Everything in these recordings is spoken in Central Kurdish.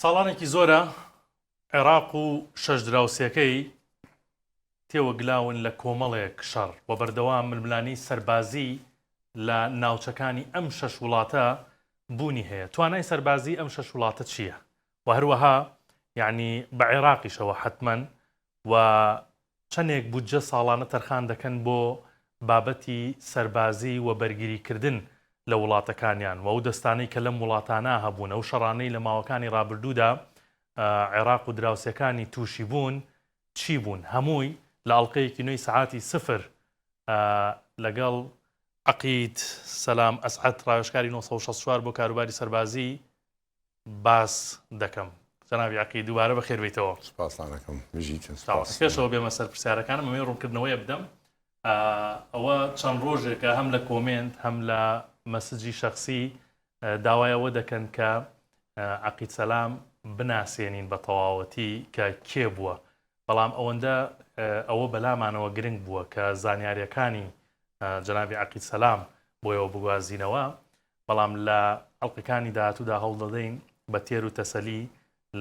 ساڵانێکی زۆرە عێراق و شەش دراوسێکەی تێوەگلاون لە کۆمەڵێک شەڕ و بەردەوام ململانێی سەربازی لە ناوچەکانی ئەم شەش وڵاتە بوونی هەیە. توانای سەربازی ئەم شەش وڵاتە چییە؟ و هەروەها یعنی بە عێراقیشەوە حەتمەن و چەندێک بودجە ساڵانە تەرخان دەکەن بۆ بابەتی سەربازی و بەرگریکردن لە وڵاتەکانیان و ئەو دەستانەی کە لەم وڵاتانە هەبوون ئەو شەڕانەی لە ماوەکانی ڕابردوودا عێراق و دراوسێکانی تووشی بوون چی بوون هەمووی لە ئەڵلقەیەکی نوێی سەعاتی سفر لەگەڵ عەقید سەلام ئەسعەد ڕاوێژکاری 964 بۆ کاروباری سەربازی باس دەکەم. جەنابی عەقید دووبارە بەخێر بێیتەوە. سپاستان ئەکەم بژیتن سپاس. پێشەوە بێمە سەر پرسیارەکانم ئەمەوێ ڕوونکردنەوەیە بدەم ئەوە چەند ڕۆژێکە هەم لە کۆمێنت هەم لە مەسجی شەخسی داوای ئەوە دەکەن کە عەقید سەلام بناسێنین بە تەواوەتی کە کێ بووە بەڵام ئەوەندە ئەوە بەلامانەوە گرنگ بووە کە زانیاریەکانی جەنابی عەقید سەلام بۆیەوە بگوازینەوە بەڵام لە ئەڵقەکانی داهاتوودا هەوڵدەدەین بە تێر و تەسەلی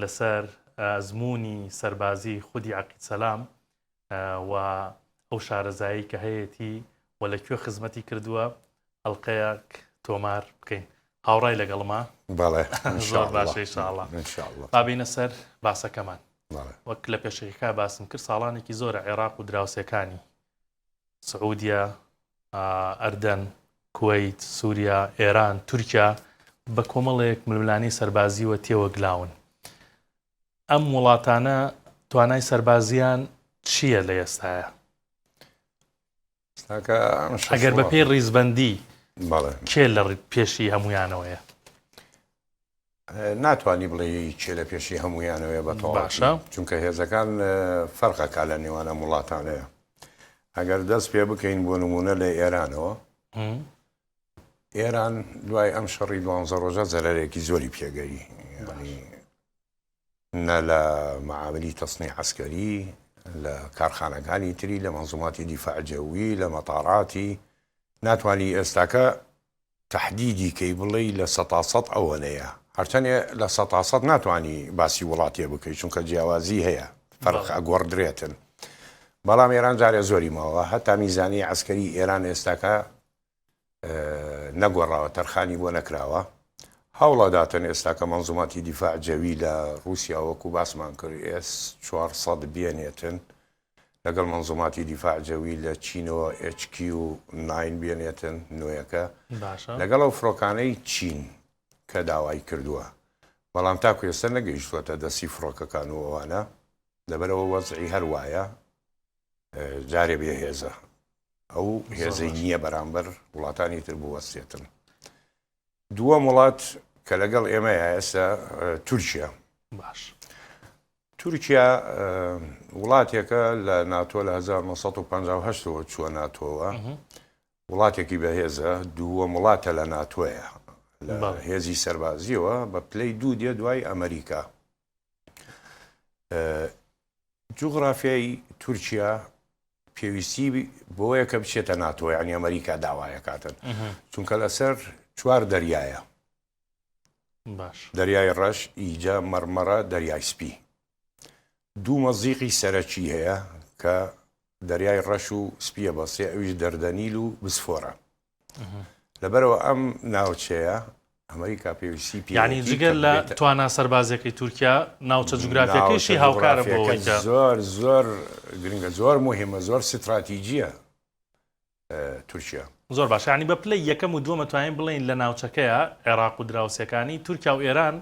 لەسەر ئەزموونی سەربازی خودی عەقید سەلام و ئەو شارەزایی کە هەیەتی و لە کوێ خزمەتی کردووە ئەڵلقەیەک تۆمار بکەین هاوڕای لەگەڵما بەڵێ زۆر باشە ئینشاءاللە با بێینە سەر باسەکەمان وەک لە پێشەکەکە باسم کرد ساڵانێکی زۆرە عێراق و دراوسێکانی سعودیە، ئەردەن، کوەیت، سوریا، ئێران، تورکیا بە کۆمەڵێک ململانێی سەربازیوە تێوەگلاون. ئەم وڵاتانە توانای سەربازیان چییە لە ئێستایا؟ ئەگەر بە پێی ڕیزبەندی کێ لە پێشی هەمویانەوەیە؟ ناتوانی بڵێ کێ لە پێشی هەمویانەوەیە بە تەواوی چونکە هێزەکان فەرقەکە لە نێوان ئەم وڵاتانەیە ئەگەر دەست پێ بکەین بۆ نمونە لە ئێرانەوە ئێران دوای ئەم شەڕی دوانزە ڕۆژە زەرەرێکی زۆری پێگەی نە لە معاملی تەسنی عسکەری لە کارخانەکانی تری لە منزوماتی دیفاع جەوی لە مەتاراتی ناتوانانی ئێستاکە تەحدیدی کەی بڵێی لە سەتا سەد ئەوەنەیە هەرچەنێ لە سەتا سەد ناتوانی باسی وڵاتێ بکەی چونکە جیاوازی هەیە فەرق ئەگۆڕدرێتن بەڵام ئێران جارێ زۆری ماوە هەتا میزانی عسکەری ئێران ئێستاکە نەگۆڕاوە تەرخانی بۆ نەکراوە هەوڵەداتن ئێستاکە منزوماتی دیفاع جەوی لە رووسیا وەکو باسمان کرد ئێس 400 بێنێتن لەگەڵ مەنزوماتی دیفاع جەوی لە چینەوە HQ-9 بێنێتن نوێیەکە باشە. لەگەڵ ئەو فڕۆکانەی چین کە داوای کردووە بەڵام تاکو ئێستا نەگەیشتووەتە دەستی فڕۆکەکان و ئەوانە لەبەرئەوە وەزعی هەر وایە جارێ بێ هێزە ئەو زۆر هێزەی باشە. نییە بەرامبەر وڵاتانی تر بوەستێتن. دووەم وڵات کە لەگەڵ ئێمەیە ئێستا تورکیا. باش. تورکیا وڵاتێکە لە ناتۆ لە 1950ەوە چووە ناتۆوە وڵاتێکی بەهێزە دووەم وڵاتە لە ناتۆیە لە هێزی سەربازیەوە بە پلەی دوو دێ دوای ئەمریکا جوغرافیای تورکیا پێویستی بۆیە کە بچێتە ناتۆ یعنی ئەمریکا داوایەکاتن چونکە لەسەر چوار دەریایە باش دەریای ڕەش ئیجە مەرمەڕە دەریای سپی دوو مەزیقی سەرەکی هەیە کە دەریای ڕەش و سپیە بەسێ ئەویش دەردەنیل و بسفۆرە لەبەرەوە ئەم ناوچەیە ئەمریکا پێویستی پێ یعنی جگە لە توانا سەربازیەکەی تورکیا ناوچە جوگرافیەکەیشی هاوکارە بۆ ئەوەی کە زۆر زۆر گرنگە زۆر مهمە زۆر ستراتیجیە تورکیا. زۆر باشە یانی بە پلەی یەکەم و دووەم ئەتوانین بڵێین لە ناوچەکەیە عێراق و دراوسێکانی تورکیا و ئێران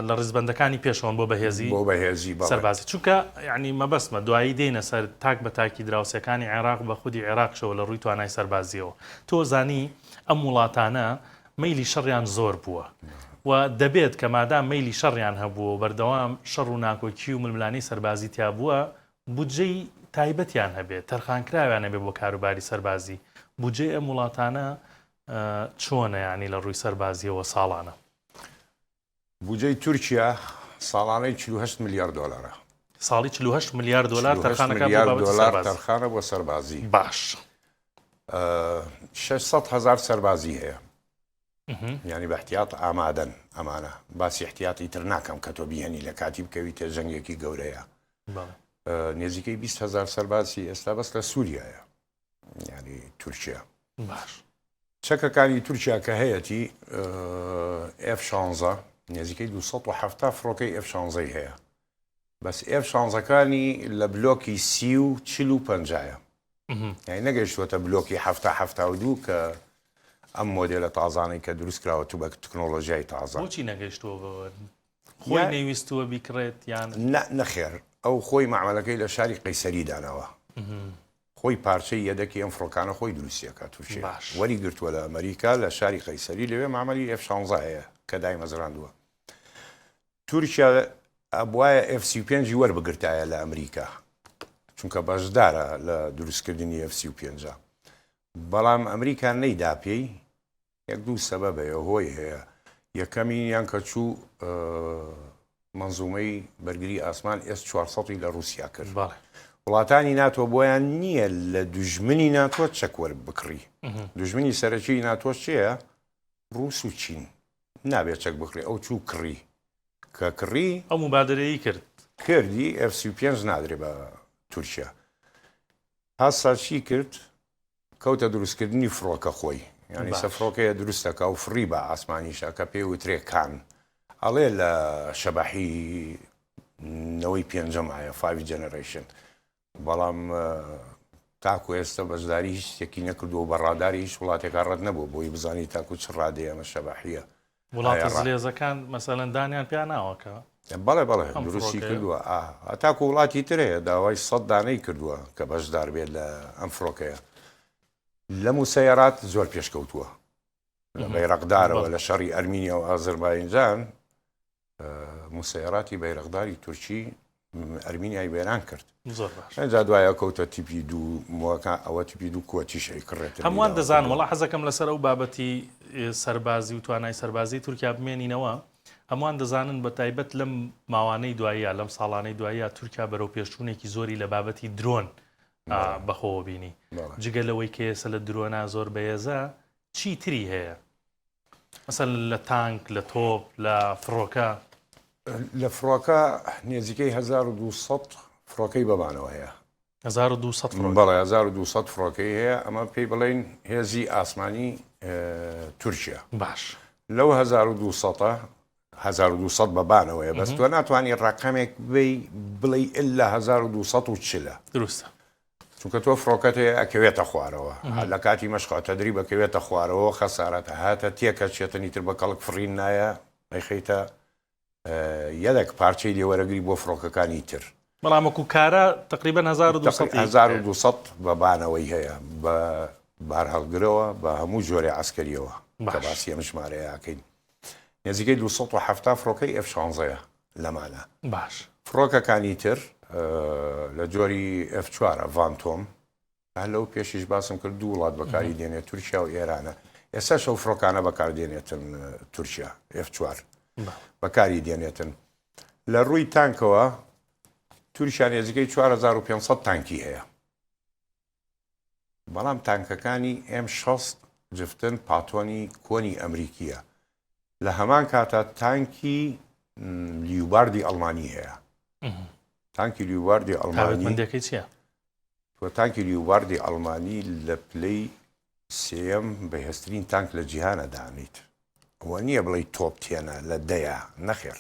لە ڕیزبەندەکانی پێشەوەن بۆ بەهێزی بۆ بەهێزی بەڵێ. سەربازی چونکە یعنی مەبەستمە دوایی دێینە سەر تاک بە تاکی دراوسێکانی عێراق بە خودی عێراقشەوە لە ڕووی توانای سەربازیەوە تۆ زانی ئەم وڵاتانە مەیلی شەڕیان زۆر بووە و دەبێت کە مادام مەیلی شەڕیان هەبووە و بەردەوام شەڕ و ناکۆکی و ململانێی سەربازی تیا بووە بودجەی تایبەتیان هەبێت، تەرخانکراویان هەبێت بۆ کاروباری سەربازی، بودجەی ئەم وڵاتانە چۆنە یانی لە ڕووی سەربازیەوە ساڵانە؟ بودجەی تورکیا ساڵانەی 48 ملیار دۆلارە. ساڵی 48 ملیار دۆلار 48 تەرخانەکە بۆ ملیار بابەتی دۆلار سەربازی. تەرخانە بۆ سەربازی. باش. 600 هەزار سەربازی هەیە. یانی بە احتیاط ئامادەن ئەمانە باسی احتیاطی تر ناکەم کە تۆ بیهێنی لە کاتی بکەویتە جەنگێکی گەورەیە نێزیکەی 20 هزار سەربازی ئێستا بەس لە سووریایە ینی تورکیا باش چەکەکانی تورکیا کە هەیەتی F16 نێزیکەی 270 فڕۆکەی F16 هەیە بەس F شانزەکانی لە بلۆکی سی و چل و پەنجایە یانی نەگەیشتووەتە بلۆکی 70 72 کە ئەم مۆدێلە تازانەی کە دروست کراوە تو بە تکنۆلۆژیای تازە. بۆچی نەگەیشتووە بەوە؟ خۆی نەیویستووە بیکڕێت یان؟ نا نەخێر ئەو خۆی مەعمەلەکەی لە شاری قەیسەری داناوە خۆی پارچەی یەدەکی ئەم فڕۆکانە خۆی دروستی ئەکات تورکیا باش. وەری گرتووە لە ئەمریکا لە شاری قەیسەری لەوێ مەعمەلی F شانزە هەیە کە دایمەزراندووە تورکیا ئەبوایە F 35 ی وەربگرتایە لە ئەمریکا چونکە بەشدارە لە دروستکردنی F 35 بەڵام ئەمریکا نەیدا پێی یەک دوو سەبەب هەیە هۆی هەیە یەکەمینیان کە چوو منزومەی بەرگری ئاسمان S 400 لە رووسیا کرد وڵاتانی ناتۆ بۆیان نییە لە دوژمنی ناتۆ چەک وەربکڕی دوژمنی سەرەکی ناتۆ چییە ڕووس و چین نابێت چەک بکڕی ئەو چوو کڕی کە کڕی. ئەو موبادەرەیی کرد. کردی F 35 نادرێ بە تورکیا هەسا چی کرد کەوتە دروستکردنی فڕۆکە خۆی یعنی سە فڕۆکەیە دروستەکە و فڕی بە ئاسمانیشە کە پێ وترێ کان ئەڵێ لە شەبەحی نەوەی پێنجەم ئایا five generation بەڵام تاکو ئێستا بەشداری هیچ شتێکی نەکردووە و بە ڕاداری هیچ وڵاتێکا ڕەت نەبووە بۆی بزانی تاکو چ ڕادەیە ئەمە شەبەحییە. وڵاتە زلێزەکان مەسەلەن دانیان پیا ناوە کە بەڵێ بەڵێ دروستی کردووە هەتاکو وڵاتی تر هەیە داوای سەد دانەی کردووە کە بەشدار بێت لە ئەم فڕۆکەیە لە موسەیەرات زۆر پێشکەوتووە لە بەیرەقدارەوە لە شەڕی ئەرمینیا و ئازربایجان موسەیەراتی بەیرەقداری تورکی ئەرمینیای وێران کرد زۆر باش ئەجا دوایە کەوتە تیپی دوو موەکە ئەوە تیپی دوو کوەتیش ئەیکڕێتن هەمووان دەزانن وەڵا حەزەکەم لەسەر ئەو بابەتی سەربازی و توانای سەربازی تورکیا بمێنینەوە هەمووان دەزانن بە تایبەت لەم ماوانەی دواییە لەم ساڵانەی دواییە تورکیا بەرەو پێشچوونێکی زۆری لە بابەتی درۆن بەخۆوە بینی جگە لەوەی کە ئێستا لە درۆنا زۆر بەهێزە چی تری هەیە مەسەلەن لە تانک لە تۆپ لە فڕۆکە؟ لە فڕۆکە نێزیکەی 1200 فڕۆکەی بەمانەوە هەیە. 1200 فڕۆکە؟ بەڵێ 1200 فڕۆکەی هەیە، ئەمە پێی بڵێین هێزی ئاسمانی تورکیا. باش. لەو 1200ە 1200 بەبانەوەیە بەس تۆ ناتوانانی ڕەقەمێک بی بڵێی ئللا 1240 دروستە. چونکە تۆ فڕۆکەت هەیە ئەکەوێتە خوارەوە لە کاتی مەشقا تەدریب ئەکەوێتە خوارەوە خەسارەتە هاتە تێکە چێتنی تر بە کەڵک فڕین نایە ئەیخەیتە یەدەک پارچەی لێوەرەگری بۆ فڕۆکەکانی تر. بەڵام وەکو کارا تقریبا 1200 1200 بە بانەوەی هەیە بە بارهەڵگرەوە بە هەموو جۆرێ عەسکەریەوە کە باسی ئەم ژمارەیە ئەکەین نزیکەی 270 فڕۆکەی F شانزەیە لەمانە. باش. فڕۆکەکانی تر لە جۆری F چوارە، ڤانتۆم، هەر لەو پێشیش باسم کرد دوو وڵات بەکاری دێنێت تورکیا و ئێرانە، ئێستاش ئەو فڕۆکانە بەکار دێنێتن تورکیا F چوار بەکاری دێنێتن. لە ڕووی تانکەوە تورکیا نێزیکەی 4500 تانکی هەیە. بەڵام تانکەکانی M 60 جفتن پاتۆنی کۆنی ئەمریکییە، لە هەمان کاتا تانکی لیوباردی ئەڵمانی هەیە. تانکی لیوباردی ئەڵمانی تایبەتمەندیەکەی چییە؟ تۆ تانکی لیوباردی ئەڵمانی لە پلەی سێیەم بەهێزترین تانک لە جیهانە دانیت. ئەوە نییە بڵێی top ten ە لە دەیە، نەخێر.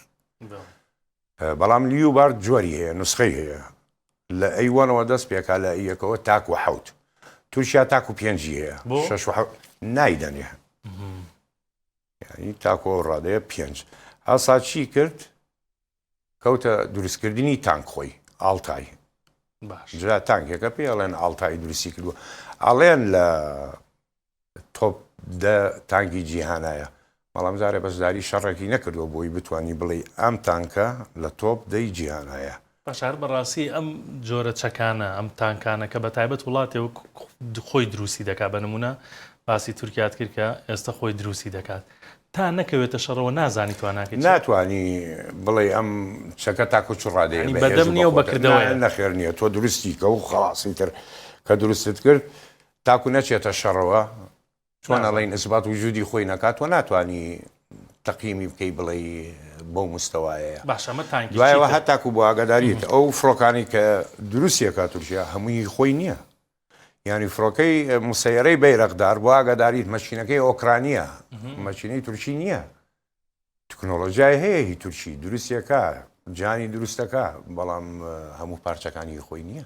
بەڵام لیوبارد جۆری هەیە نوسخەی هەیە لە A one ەوە دەست پێکا لە A یەکەوە تاکو حەوت تورکیا تاکو پێنجی هەیە شەش و حەوت نایدەنێ یعنی تاکو ئەو ڕادەیە پێنج ئاسا چی کرد کەوتە دروستکردنی تانک خۆی ئاڵتای باش جا تانکێکە پێ ئەڵێن ئاڵتای دروستی کردووە ئەڵێن لە تۆپ دە تانکی جیهانایە، بەڵام جارێ بەشداری شەڕێکی نەکردووە بۆی بتوانی بڵێی ئەم تانکە لە تۆپ دەی جیهانایە. باشە هەر بەڕاستی ئەم جۆرە چەکانە، ئەم تانکانە کە بەتایبەت وڵاتێ وەک خۆی دروستی دەکات، بە نموونە باسی تورکیات کرد کە ئێستە خۆی دروستی دەکات، تا نەکەوێتە شەڕەوە نازانی تواناکەی چییە. ناتوانی بڵێی ئەم چەکە تاکو چ ڕادەیە یانی بەهێز بەدەم و نییە و بەقوەتە، بەکردەوەیە. نا نەخێر نییە، تۆ دروستی کە و خەڵاسی تر کە دروستت کرد تاکو نەچێتە شەڕەوە. چۆن ئەڵێن ئیسبات وجودی خۆی نەکات تۆ ناتوانی تەقیمی بکەی بڵێ بەو مستەوایەیە باشە ئەمە تانکی دوایەوە هەتاکو بۆ ئاگاداریت ئەو فڕۆکانی کە دروستیەکە تورکیا هەمووی خۆی نییە یعنی فڕۆکەی مسەیەرەی بەیرەقدار بۆ ئاگاداریت مەشینەکەی ئۆکرانیە مەشینەی تورکی نییە تکنۆلۆژیای هەیە هی تورکی دروستیەکە جانی دروستەکە بەڵام هەموو پارچەکانی خۆی نییە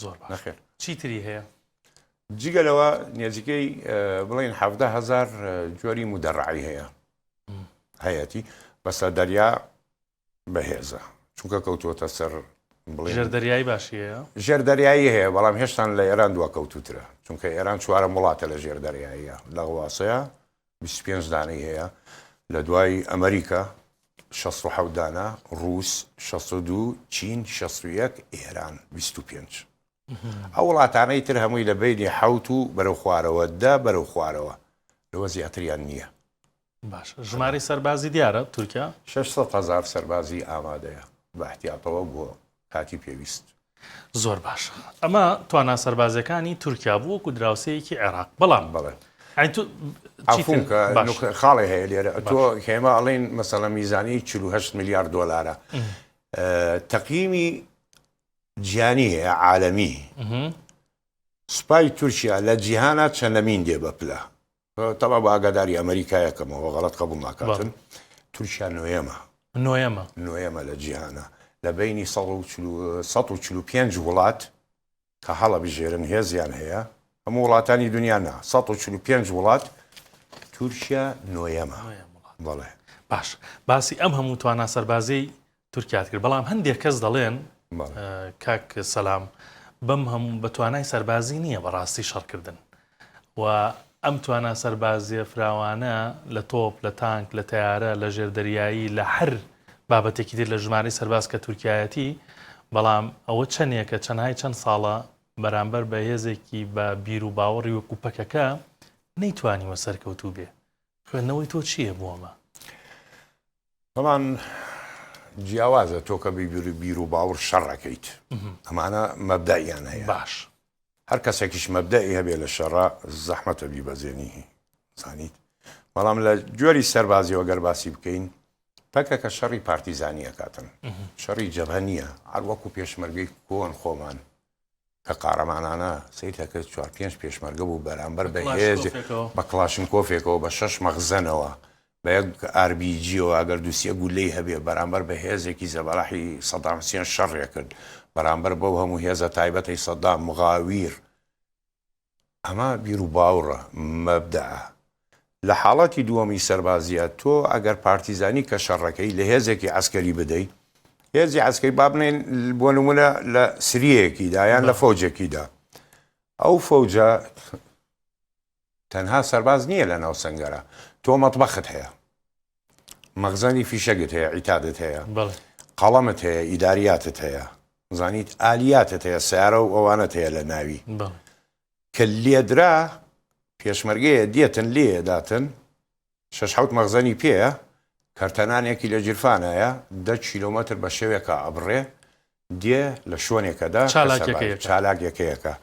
زۆر باش نەخێر چی تری هەیە؟ جگە لەوە نێزیکەی بڵێن 17هزار جۆری مدەڕعی هەیە هەیەتی بەسە دەریا بەهێزە چونکە کەوتووەتە سەر ژێر دەریایی باشی هەیە ژێر دەریایی هەیە بەڵام هێشتان لە ئێران دوا کەوتوترە چونکە ئێران چوارەم وڵاتە لە ژێر دەریاییە لە غواسەیە 25 دانەی هەیە لە دوای ئەمریکا 67 دانە ڕوس 62 چین 61 ئێران 25 ئەو وڵاتانەی تر هەمووی لە بینی حوت و بەرەو خوارەوە دە بەرەو خوارەوە لەوە زیاتریان نییە. باشە ژمارەی سەربازی دیارە تورکیا؟ 600 هەزار سەربازی ئامادەیە بە احتیاتەوە بۆ کاتی پێویست. زۆر باشە ئەمە توانا سەربازیەکانی تورکیا بوو وەکو دراوسێیەکی عێراق بەڵام بەڵێ یانی تۆ عەفوم کە خاڵێ هەیە لێرە تۆ ئێمە ئەڵێن مەسەڵە میزانی 48 میلیارد دۆلارە تەقیمی جیهانی هەیە عالەمی سوپای تورکیا لە جیهانا چەندەمین دێ بە پلە تەبا بە ئاگاداری ئەمریکا یەکەمەوە غەڵەت قبول ناکاتن تورکیا نۆیەمە نۆیەمە نۆیەمە لە جیهانە لە بینی 145 وڵات کە هەڵەبژێرن هێزیان هەیە هەموو وڵاتانی دنیا نا 145 وڵات تورکیا نۆیەمە بەڵێ باش باسی ئەم هەموو توانا سەربازیی تورکیات کرد بەڵام هەندێک کەس دەڵێن کاک سەلام بەم هەموو بە توانای سەربازی نییە بەڕاستی شەڕکردن و ئەم توانا سەربازیە فراوانە لە تۆپ لە تانک لە تەیارە لە ژێر دەریایی لە هەر بابەتێکی تر لە ژمارەی سەرباز کە تورکایەتی بەڵام ئەوە چەندێکە چەندهای چەند ساڵە بەرامبەر بە هێزێکی بە بیر و باوەڕی وەکو پەکەکە نەیتوانیوە سەرکەوتوو بێ خوێندنەوەی تۆ چییە بۆ ئەمە؟ بەڵام جیاوازە تۆ کە بیر و باوەڕ شەڕەکەیت ئەمانە مەبدەئیان هەیە باش هەر کەسێکیش مەبدەئی هەبێ لە شەڕە زەحمەتە بیبەزێنی زانیت بەڵام لە جۆری سەربازیەوە گەر باسی بکەین پەکەکە شەڕی پارتیزانی ئەکاتن شەڕی جەبهە نییە هەر وەکو پێشمەرگەی کۆن خۆمان کە قارەمانانە سەیر دەکرد چوار پێنج پێشمەرگە بوو بەرامبەر بە هێز بە کڵاشنکۆفێکەوە بە شەش مەخزەنەوە بە یەک ئاربیجیەوە ئەگەر دووسێ گولەی هەبێ بەرامبەر بە هێزێکی زەبەلاحی سەدام حسێن شەڕێ کرد بەرامبەر بەو هەموو هێزە تایبەتەی سەدام مغاویر ئەمە بیروباوڕە، مەبدەئە. لە حاڵەتی دووەمی سەربازییا تۆ ئەگەر پارتیزانی کە شەڕەکەی لە هێزێکی عەسکەری بدەی، هێزی عەسکەری با بڵێین بۆ نموونە لە سریەیەکیدا یان لە فەوجێکیدا، ئەو فەوجە تەنها سەرباز نییە لە ناو سەنگەرە، تۆ مەتبەخت هەیە، مەخزەنی فیشەگت هەیە، عیتادت هەیە، قەڵەمت هەیە، ئیداریاتت هەیە، زانیت ئالیاتت هەیە، سیارە و ئەوانەت هەیە لە ناوی. کە لێدرا پێشمەرگەیە دێتن لێداتن شەش حەوت مەخزەنی پێیە کەرتەنانێکی لە جیرفانایە دە کیلۆمەتر بە شەوێکا ئەبڕێ دێ لە شوێنێکەدا چالاکیەکەیەکە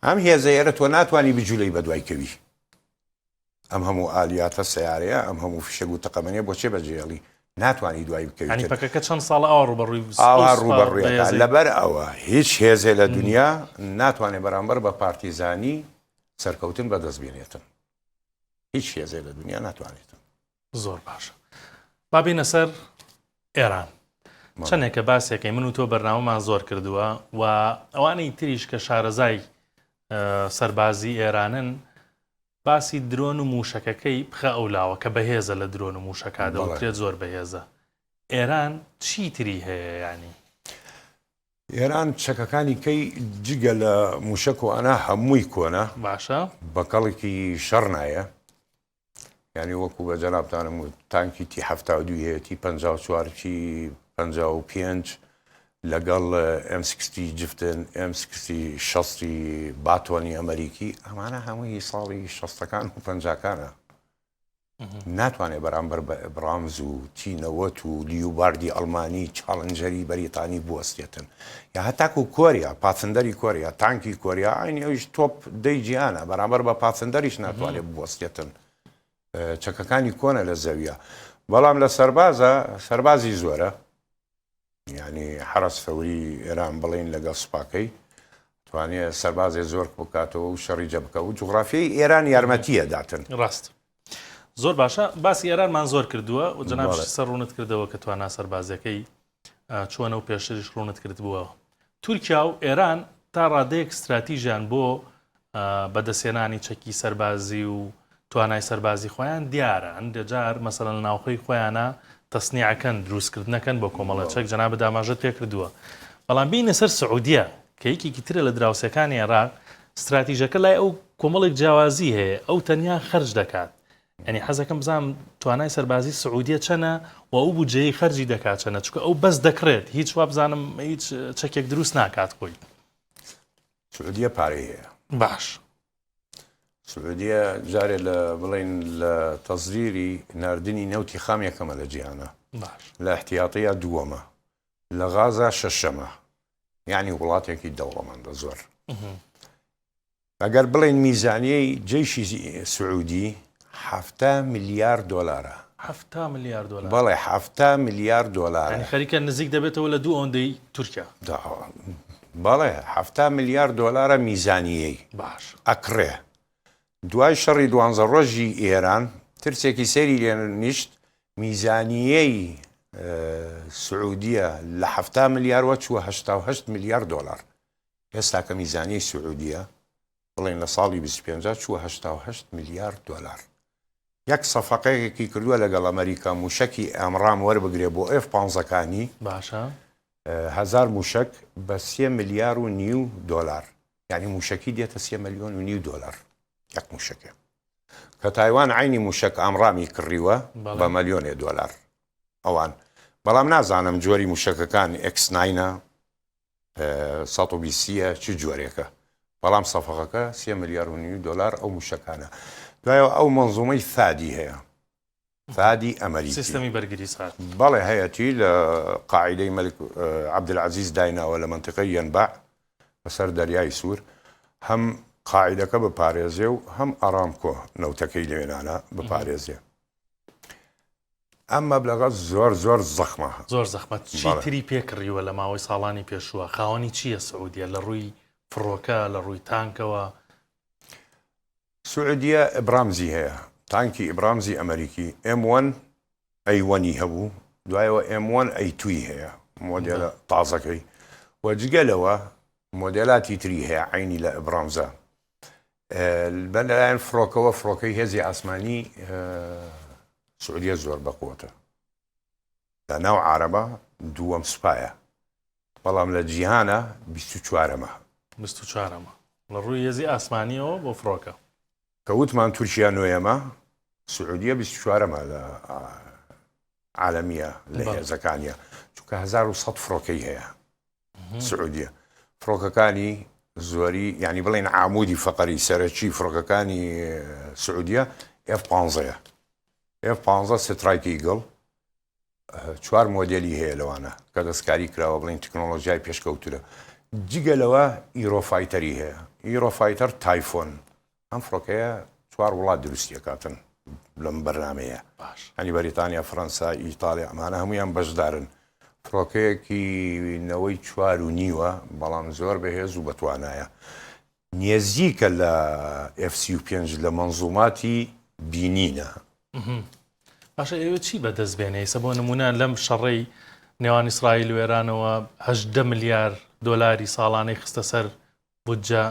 ئەم هێزە ئێرە تۆ ناتوانانی بجولەی بەدوای کەوی ئەم هەموو ئالیاتە سەیارەیە، ئەم هەموو فیشەک و تەقەمەنیە بۆ چێ بەجێهێڵی؟ ناتوانی دوای بکەویتن. یانی پەکەکە چەند ساڵە ئاوا ڕووبەڕووی ئەو ئاوا سوپا ڕووبەڕوویەکە. بەهێزەی. لەبەر ئەوە هیچ هێزێ لە دونیا ناتوانێ بەرامبەر بە پارتیزانی سەرکەوتن بەدەست بێنێتن. هیچ هێزێ لە دونیا ناتوانێتن. زۆر باشە. با بێینە سەر ئێران. چەندێکە باسێکەی من و تۆ بەرنامەمان زۆر کردووە و ئەوانەی تریش کە شارەزای سەربازی ئێرانن باسی درۆن و مووشەکەکەی بخە ئەولاوە کە بەهێزە لە درۆن و مووشەکا دەوترێت زۆر بەهێزە ئێران چی تری هەیە یانی؟ ئێران چەکەکانی کەی جگە لە مووشەک و ئەنا هەمووی کۆنە باشە بە کەڵکی شەڕ نایە یانی وەکو بە جەنابتانم وت تانکی تی 72 هەیە تی 54 تی 55 لەگەڵ ئێم سکستی جفتن، ئێم سکستی شەستی باتۆنی ئەمەریکی، ئەمانە هەمووی ساڵی شەستەکان و پەنجاکانە. ناتوانێت بەرامبەر بە ئەبرامز و تی 90 و لیوباردی ئەڵمانی، چاڵنجەری بەریتانی بوەستێتن. یا هەتاکو کۆریا، پاثندەری کۆریا، تانکی کۆریا، عەینی ئەویش تۆپ دەی جیهانە، بەرامبەر بە پاثندەریش ناتوانێت بوەستێتن. چەکەکانی کۆنە لە زەویە. بەڵام لە سەربازە، سەربازی زۆرە. یانی حەرەس ثەوری ئێران بڵێین لەگەڵ سوپاکەی توانێ سەربازێ زۆر بکاتەوە و شەڕی جە بکە و جوغرافیای ئێران یارمەتیە داتن. ڕاست زۆر باشە باسی ئێرانمان زۆر کردووە و جەنابیشت سەر ڕوونت کردەوە کە توانا سەربازیەکەی چۆنە و پێشتریش ڕوونت کردبووەوە تورکیا و ئێران تا ڕادەیەک ستراتیژیان بۆ بەدەستهێنانی چەکی سەربازی و توانای سەربازی خۆیان دیارە هەندێ جار مەسەلەن لە ناوخۆی خۆیانە تەسنیعەکەن دروستکردنەکەن بۆ کۆمەڵە چەک جەنابت ئاماژەت پێ کردووە بەڵام بینە سەر سعودیە کە یەکێکی ترە لە دراوسێکانی عێراق ستراتیژەکە لای ئەو کۆمەڵێک جیاوازی هەیە ئەو تەنیا خەرج دەکات یعنی حەزەکەم بزانم توانای سەربازی سعودیە چەنە و ئەو بودجەیەی خەرجی دەکات چەنە چونکە ئەو بەس دەکڕێت هیچ وابزانم هیچ چەکێک دروست ناکات خۆی. سعودیە پارەی هەیە. باش. سعودیە جارێ لە بڵێن لە تەزدیری ناردنی نەوتی خام یەکەمە لە جیهانە. باش. لە احتیاطیە دووەمە. لە غازا شەشەمە. یعنی وڵاتێکی دەوڵەمەندە زۆر. ئەگەر بڵێین میزانیەی جەیشی سعودی 70 ملیار دۆلارە. 70 ملیار دۆلار؟ بەڵێ 70 ملیار دۆلارە. یانی خەریکە نزیک دەبێتەوە لە دوو ئەوەندەی تورکیا. بەڵێ 70 ملیار دۆلارە میزانیەی. باش. ئەکڕێ. دوای شەڕی دوانزە ڕۆژی ئێران ترسێکی سەیری لێ نیشت میزانیەی سعودیە لە 70 ملیاروە چووە 88 ملیار دۆلار. ئێستا کە میزانیەی سعودیە بڵێن لە ساڵی 25 چووە 88 ملیار دۆلار. یەک سەفەقەیەکی کردووە لەگەڵ ئەمریکا موشەکی ئامرام وەربگرێ بۆ ئێف پانزەکانی. باشە. هەزار موشەک بە سێ ملیار و نیو دۆلار. یعنی موشەکی دێتە سێ ملیۆن و نیو دۆلار یەک موشەکێ. کە تایوان عەینی موشەک ئامرامی کڕیوە بە ملیۆنێ دۆلار ئەوان. بەڵام نازانم جۆری موشەکەکان ئێکس ناینە 120 یە چ جۆرێکە بەڵام سەفەقەکە سێ ملیار و نیو دۆلار ئەو موشەکانە دوایەوە ئەو مەنزومەی ثادی هەیە ثادی ئەمریکی سیستەمی بەرگری سارد بەڵێ هەیەتی لە قاعدەی مەلک عەبدولعەزیز دایناوە لە مەنتیقەی یەنبع بەسەر دەریای سوور هەم قاعدەکە بپارێزێ و هەم ئارامکۆ نەوتەکەی لەوێنانە بپارێزێ ئەم مەبلەغە زۆر زۆر زەخمە. زۆر زەخمە چی تری پێ کڕیوە لە ماوەی ساڵانی پێشووە خاوەنی چییە سعودیە لە ڕووی فڕۆکە لە ڕووی تانکەوە؟ سعودیە ئبرامزی هەیە تانکی ئبرامزی ئەمریکی ئێم وەن ئەی وەنی هەبوو دوایەوە ئێم وەن ئەی توی هەیە مۆدێلە تازەکەی و جگە لەوە مۆدێلاتی تری هەیە عەینی لە ئبرامزە بە لەلایەن فڕۆکەوە فڕۆکەی هێزی ئاسمانی سعودیە زۆر بەقوتە لە ناو عربە دووەم سوپایە بەڵام لە جیهانە 24ەمە 24ەمە لە ڕووی هێزی ئاسمانیەوە بۆ فڕۆکە کە وتمان تورکیا نۆیەمە سعودیە 24ەمە لە عالەمیە لە هێزەکانیە چونکە 1100 فڕۆکەی هەیە سعودیە فڕۆکەکانی زۆری یعنی بڵێن عامودی فەقەری سەرەکی فڕۆکەکانی سعودیە F-15ەیە F-15 سترایک ئیگڵ چوار مۆدێلی هەیە لەوانە کە دەستکاری کراوە بڵێن تەکنۆلۆژیای پێشکەوترە جگە لەوە یورۆفایتەری هەیە یورۆفایتەر تایفۆن ئەم فڕۆکەیە چوار وڵات دروستی ئەکاتن لەم بەرنامەیە باش. یانی بەریتانیا فەرەنسا ئیتاڵیا ئەمانە هەموویان بەشدارن فڕۆکەیەکی نەوەی چوار و نیوە بەڵام زۆر بەهێز و بەتوانایە نێزیکە لە F35 لە مەنزوماتی بینینە. باشە ئێوە چی بەدەست بێنێ ئیسە بۆ نمونە لەم شەڕەی نێوان ئیسرائیل و ئێرانەوە 18 ملیار دۆلاری ساڵانەی خستە سەر بودجە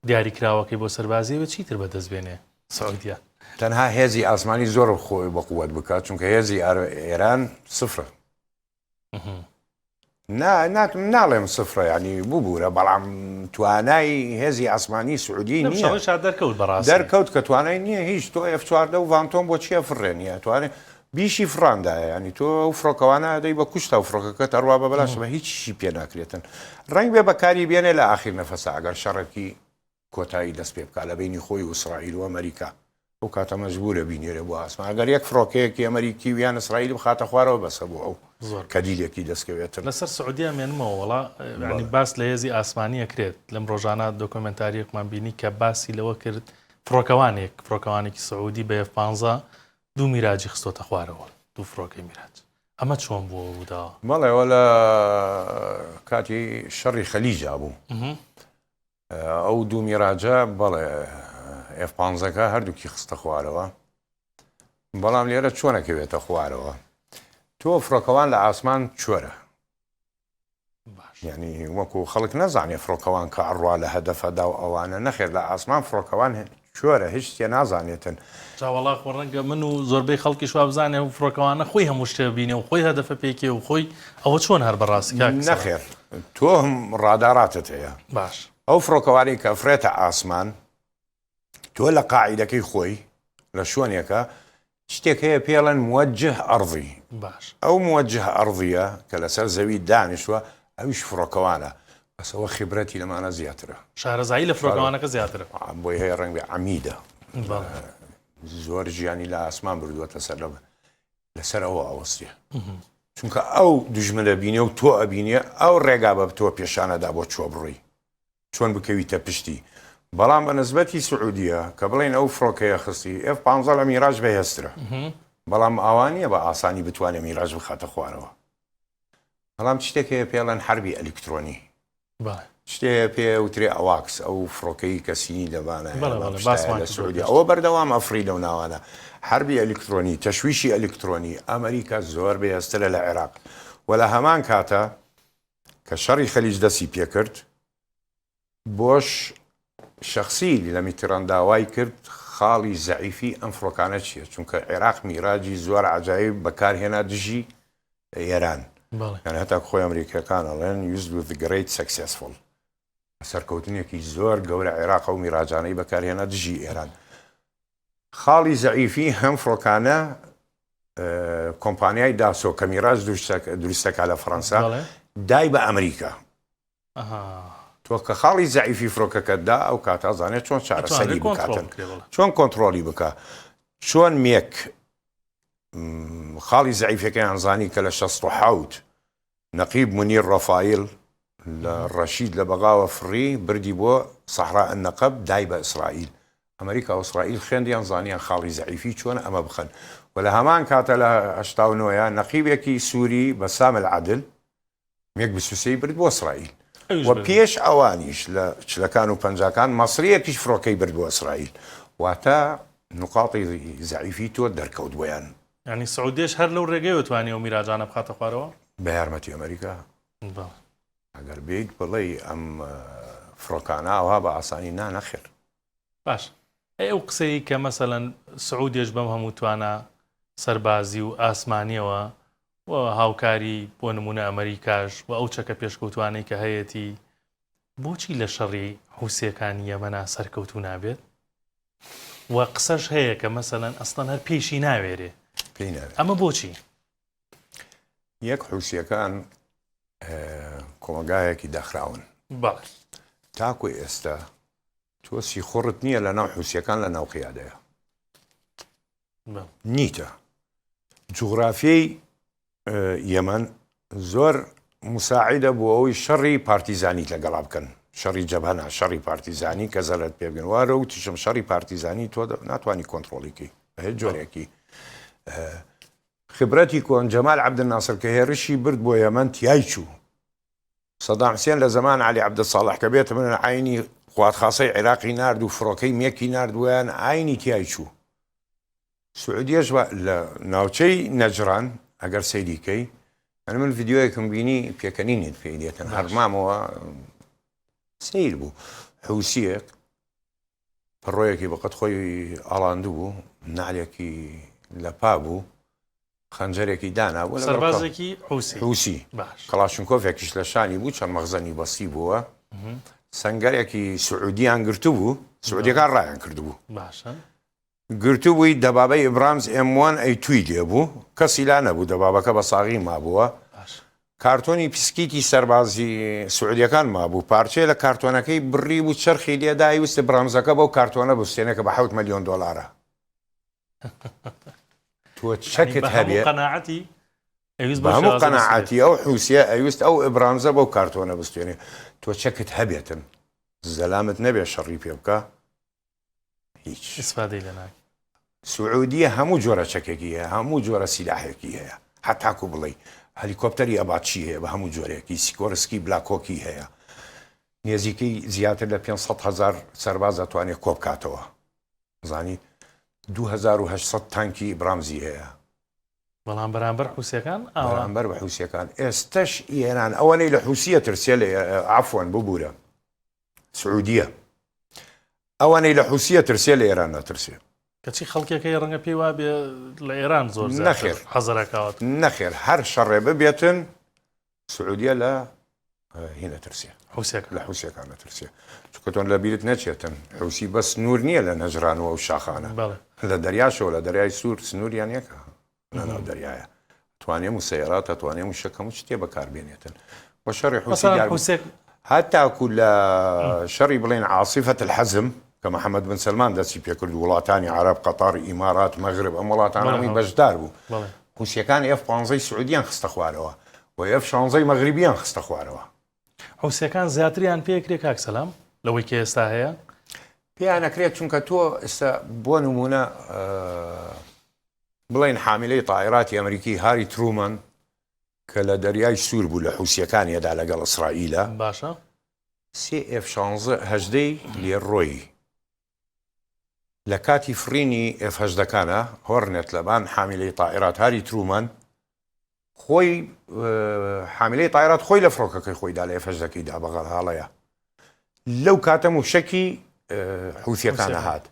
دیاریکراوەکەی بۆ سەربازی ئەوێ چیتر بەدەست بێنێ سعودیە؟ تەنها هێزی ئاسمانی زۆر خۆی بەقوەت بکات چونکە هێزی ئێران سفرە نا ناڵێم سفرە ینی ببوورە بەڵام توانای هێزی ئاسمانی سعودی نییە دەرکەوت بەڕاست دەرکەوت کە توانای نییە هیچ تۆ F14 و ڤانتۆم بۆ چیە فڕێنیە توانێت بیشی فڕاندایە یانی تۆ ئەو فڕۆکەوانە ئەدەی بە کوشتا و فڕۆکەکەت ئەڕوا بە بەلاش بە هیچیشی پێ ناکرێتن ڕەنگ بێ بەکاری بێنێ لە ئاخیر نەفەسا ئەگەر شەڕێکی کۆتایی دەست پێ بکا لە بینی خۆی و ئیسرائیل و ئەمریکا. ئەو کاتە مەجبورە بینێرێ بۆ ئاسمان ئەگەر یەک فڕۆکەیەکی ئەمەریکی و یان ئیسرائیلی بخاتە خوارەوە بەسە بۆ ئەو زۆر کە دیلێکی دەستکەوێتن. لەسەر سعودیە مێنمەوە وەڵا یانی باس لە هێزی ئاسمانی ئەکرێت لەم ڕۆژانە دۆکۆمێنتاریەکمان بینی کە باسی لەوە کرد فڕۆکەوانێک فڕۆکەوانێکی سعودی بە ئێف 15 دوو میراجی خستۆتە خوارەوە دوو فڕۆکەی میراج ئەمە چۆن بووە ڕووداوە؟ بەڵێ ئەوە لە کاتی شەڕی خەلیجا بوو. ئەو دوو میراجە بەڵێ ئێف پانزەکە هەردووکی خستە خوارەوە بەڵام لێرە چۆنەکەوێتە خوارەوە تۆ فڕۆکەوان لە ئاسمان چۆرە یعنی وەکو خەڵک نەزانێ فڕۆکەوان کە ئەڕوا لە هەدەفەدا و ئەوانە نەخێر لە ئاسمان فڕۆکەوان چۆرە هیچ تێ نازانێتن. جا وەڵا خۆ ڕەنگە من و زۆربەی خەڵکیش وا بزانێ ئەو فڕۆکەوانە خۆی هەموو شتێ بینێ و خۆی هەدەفە پێکێ و خۆی ئەوە چۆن هەر بەڕاستی کاک سەبا؟ نەخێر تۆ هەم ڕاداراتت هەیە باش. ئەو فڕۆکەوانەی کە ئەفرێتە ئاسمان تۆ لە قاعیدەکەی خۆی لە شوێنێکە شتێک هەیە پێڵێن موجه ئەڕضی باش. ئەو موجه ئەڕضیە کە لەسەر زەوی دانیشتوە ئەویش فڕۆکەوانە بەس ئەوە خیبرەتی لەمانە زیاترە. شارەزایی لە فڕۆکەوانەکە زیاترە. بۆی هەیە ڕەنگ بێ عەمیدە بەڵێ. زۆر ژیانی لە ئاسمان بردووەتە سەر لە لەسەر ئەوە ئەوەستێ چونکە ئەو دوژمنە بینێ و تۆ ئەبینێ ئەو ڕێگا بە تۆ پێشانەدا بۆ چۆ بڕۆی چۆن بکەویتە پشتی بەڵام بە نسبەتی سعودیە کە بڵێن ئەو فڕۆکەیە خستی ئێف 15 لە میراج بەهێزترە بەڵام ئاوا نییە بە ئاسانی بتوانێت میراج بخاتە خوارەوە بەڵام شتێک هەیە پێڵەن حربی ئەلیکترۆنی شتێ پێ وترێ ئەواکس ئەو فڕۆکەی کە سینی دەبانە لە سعودی ئەوە بەردەوام ئەفری لەو ناوانە حربی ئەلیکترۆنی تەشویشی ئەلیکترۆنی ئەمریکا زۆر بەهێزترە لە عێراق و لە هەمان کاتە کە شەڕی خەلیج دەستی پێکرد، بۆش شەخسی لە میتران داوای کرد خاڵی زەعیفی ئەم فڕۆکانە چییە، چونکە عێراق میراجی زۆر عەجایب بەکار هێنا دژی ئێران، یانی هەتا خۆی ئەمریکیەکان ئەڵێن used with great successful، سەرکەوتنێکی زۆر گەورە عێراق ئەو میراجانەی بەکارهێنا دژی ئێران. خاڵی زەعیفی هەم فڕۆکانە کۆمپانیای داسۆ کە میراج دروستەکە لە فەڕەنسا دای بە ئەمریکا. تۆ کە خاڵی زەعیفی فڕۆکەکەت دا ئەو کاتە زانێت چۆن چارەسەری بکاتن چۆن کۆنتترۆلی بکە چۆن مێک خاڵی زەعیفەکەیان زانی کە لە 16 نەقیب مونیر ڕەفایل لە ڕەشید لە بەغاوە فڕی بردی بۆ صحراء النقب دای بە ئیسرائیل ئەمریکا و ئیسرائیل خوێندیان زانیان خاڵی زەعیفی چۆنە ئەمە بخەن و لە هەمان کاتە لە 89 ە نەقیبێکی سوری بەسام العدل مێگ 23 برد بۆ ئیسرائیل و پێش ئەوانیش لە چلەکان و پەنجاکان مەسریەکیش فڕۆکەی برد بۆ ئیسرائیل واتە نقاطی زەعیفی تۆ دەرکەوت بۆیان. یانی سعودیەش هەر لەو ڕێگەیەوە توانی ئەو میراجانە بخاتە خوارەوە؟ بە یارمەتی ئەمریکا. بەڵێ. ئەگەر بێیت بڵێی ئەم فڕۆکانە ئاوها بە ئاسانی نا نەخێر. باش ئەی ئەو قسەی کە مەسەلەن سعودیەش بەم هەموو توانا سەربازی و ئاسمانیەوە و هاوکاری بۆ نمونە ئەمریکاش و ئەو چەکە پێشکەوتوانەی کە هەیەتی بۆچی لە شەڕی حوسیەکانی یەمەنا سەرکەوتوو نابێت؟ و قسەش هەیە کە مەسەلەن ئەسڵەن هەر پێیشی ناوێرێ. پێی ناوێرێ. ئەمە بۆچی؟ یەک حوسیەکان کۆمەڵگایەکی داخراون. بەڵێ. تاکو ئێستا تۆ سیخوڕت نییە لە ناو حوسیەکان لە ناو قیادەیە. نیتە. جوغرافیەی یەمەن زۆر مساعیدە بۆ ئەوەی شەڕی پارتیزانیت لەگەڵا بکەن شەڕی جەبهە نا شەڕی پارتیزانی کە زەرەرت پێ بگەن وارە وتیشم شەڕی پارتیزانی تۆ ناتوانانی کۆنتڕۆڵی کەی بە هیچ جۆرێکی خبرەتی کۆن جەمال عەبدولناسر کە هێرشی برد بۆ یەمەن تیای چوو سەدام حسێن لە زەمان عەلی عەبدولساڵح کە بێتە من عینی قواتخاصەی عێراقی نارد و فڕۆکەی مێکی نارد بۆیان عینی تیای چوو سعودیەش لە ناوچەی نەجران ئەگەر سەیری کەی ئەنی من ڤیدیۆیەکم بینی پێکەنینت پێی دێتن هەرمامەوە سیر بوو حوسیەک پەڕۆیەکی بەقەت خۆی ئاڵاندو بوو نالێکی لە پا بوو خەنجەرێکی دانابوو سەربازێکی حوسی حوسی کڵاشنکۆفێکیش لە شانی بوو چەند مەخزەنی بەستی بووە سنگەرێکی سعودیان گرتبوو سعودیەکان ڕایان کردبوو باشە گرتبووی دەبابەی ئیبرامز ئێم وان ئەی توی لێ بوو کەسی لا نەبوو دەبابەکە بە ساغی مابووە کارتۆنی پسکیتی سەربازی سعودیەکان مابوو پارچەیە لە کارتۆنەکەی بڕی بوو چەرخی لێدای وست برامزەکە بەو کارتۆنە بستێنێ کە بە حەوت ملیۆن دۆلارە. تۆ چەکت هەبێ قەناعەتی ئەویست بە هەموو قەناعەتی ئەو حوسیە ئەویست ئەو ئیبرامزە بەو کارتۆنە بستێنێ تۆ چەکت هەبێتن زەلامت نەبێ شەڕی پێ بکە هیچ ئیسفادەی لێ ناکەی. سعودیە هەموو جۆرە چەکێکی هەیە هەموو جۆرە سیلاحێکی هەیە هەتاکو بڵێی هەلیکۆپتەری ئەباتشی هەیە بە هەموو جۆرێکی سیکۆرسکی بلاکۆکی هەیە نێزیکەی زیاتر لە 500 هزار سەرباز ئەتوانێت کۆبکاتەوە زانی 2800 تانکی ئیبرامزی هەیە بەڵام بەرامبەر حوسیەکان ئاوا بەرامبەر بە حوسیەکان ئێستش ئێران ئەوەنەی لە حوسیە ترسێ لە عفوەن ببوورە سعودیە ئەوانەی لە حوسیە ترسێ لە ئێران ناترسێ. کەچی خەڵکێک هەیە ڕەنگە پێی وابێ لە ئێران زۆر زیاتر نەخێر حەزەرەکاوەت. نەخێر هەر شەڕێ ببێتن سعودیە لە هینە ترسێ حوسیەکان لە حوسیەکان نەترسێ چونکە تۆن لە بیرت نەچێتن حوسی بەس سنوور نییە لە نەجران و ئەو شاخانە بەڵێ لە دەریاشەوە لە دەریای سوور سنووریان یەکە لە ناو دەریایە توانێ مسەیرات ئەتوانێ موشەک هەموو شتێ بەکار بێنێتن وە شەڕی حوسی مەسەلەن دیار بوو. حوسێک هەتاکو لە شەڕی بڵێن عاسفەت الحەزم کە محەممەد بن سەلمان دەستی پێکرد و وڵاتانی عەرەب قەتەڕ ئیمارات مەغرب ئەم وڵاتانە بەڵێ هەمووی هەڵ. بەشدار بوو بەڵێ حوسیەکان ئێف پانزەی سعودیان خستە خوارەوە و ئێف شانزەی مەغریبیان خستە خوارەوە. حوسیەکان زیاتریان پێکرێ کاک سەلام لەوەی کە ئێستا هەیە؟ پێیان ئەکرێت چونکە تۆ ئێستا بۆ نموونە بڵێن حامیلەی تائیراتی ئەمریکی هاری ترومان کە لە دەریای سوور بوو لە حوسیەکان یەدا لەگەڵ ئیسرائیلە باشە سێ ئێف شانزە هەژدەی لێ ڕۆیی لە کاتی فڕینی ئێف هەژدەکانە هۆرنێت لەبان حامیلەی تائیرات هاری ترومان خۆی حامیلەی تایرات خۆی لە فڕۆکەکەی خۆیدا لە ئێف هەژدەکەیدا بە غەڵەیە لەو کاتە موشەکی حوسیەکان هات